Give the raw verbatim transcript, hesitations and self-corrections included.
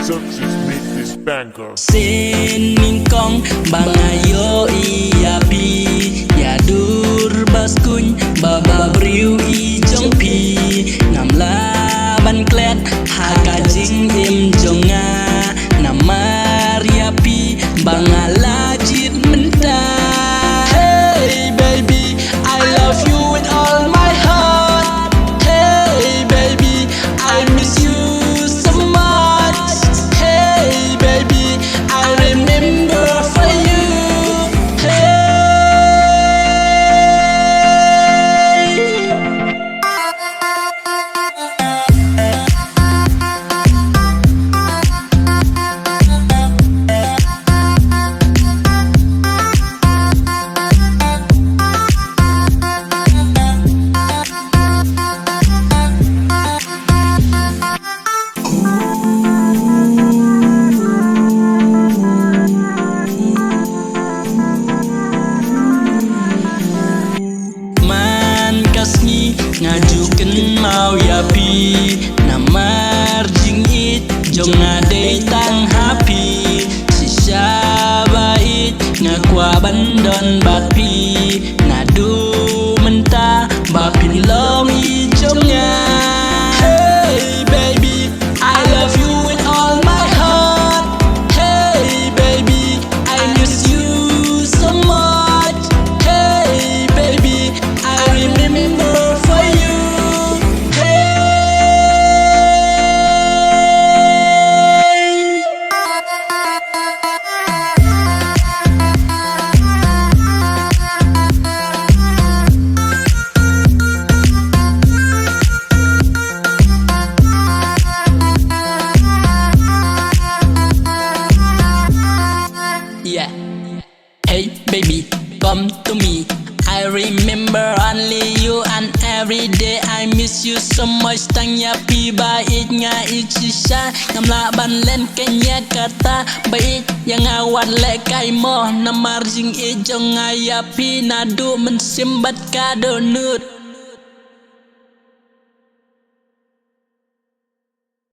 Success meet this banker. Sien nyngkong ba nga ïohi ïa phi, ïa dur ba skun ba ba briew i jong phi. Ngam lah ban klet ha ka jingim jong nga, namar ïa phi ba nga la jied mynta. Hey baby, I love you with all my heart. Hey baby, I miss you so much. Hey baby, I remember for you. Hey. Man ka sngi nga ju kynmaw ïa phi, namar jingïeit jong nga dei tang ha phi. Shisha ba ïeit nga kwah ban don bad phi, naduh mynta ba phin long i jong nga. Hey baby, I love you with all my heart. Hey baby, I miss you so much. Hey baby, I remember for you. Hey. Yeah. Hey baby, come to me. I remember only you and every day I miss you so much. Tang ïa phi ba ïeit nga ïeit shisha. Ngam lah ban len kane kata ba ïeit ïa nga wat leh kai mo. Namar jingïeit jong nga ïa phi naduh mynsiem bad ka dohnud.